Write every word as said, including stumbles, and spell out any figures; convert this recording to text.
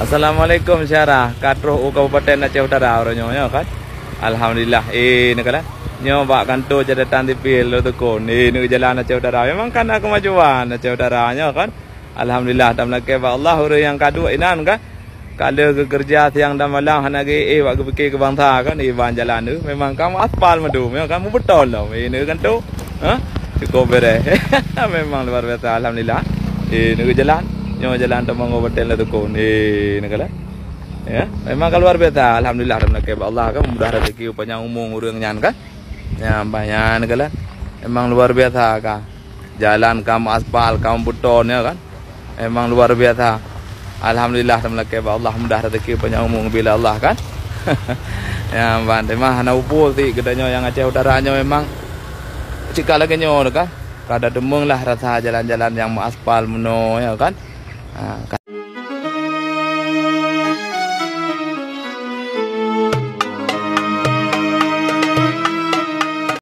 Assalamualaikum syedara, ka troh u Kabupaten Aceh Utara uroe nyoe, nyoe kan. Alhamdulillah, eh, neukalon. Nyoe bak kantor catatan sipil Lhoksukon. Eh, neu jalan Aceh Utara. Memang kan na kemajuan Aceh Utara nyoe kan. Alhamdulillah, tameulakée bak Allah ureuëng nyang ka duek inan kan. Ka lheueh geukeureuja siang dan malam hana geuéh bak geupike keu bansa kan, eh, ban jalan tu. Memang ka aspal mandum, ya kan, meubeutôi lom. Eh, neu kan tu. Ha? Cukup bereh. Memang luar biasa, alhamdulillah. Eh, neu jalan. Nyoe jalan tamong Kabupaten Lhoksukon. Eh, neukalon. Ya, memang ka luar biasa. Alhamdulillah, tameulakée bak Allah kan, mudah rezeki, panjang umur ureuëng nyan kan. Ya, banyak neukalon. Memang luar biasa ka. Jalan ka aspal, ka beutôi, ya kan. Memang luar biasa. Alhamdulillah, tameulakée bak Allah, mudah rezeki, panjang umur bila Allah kan. Ya, ban teuma hana upôt sih geutanyoe nyang Aceh Utara nyoe memang cit ka lagée nyoe kan. Ka tadeungoe lah rasa jalan-jalan nyang aspal meunoe, ya kan. Ha,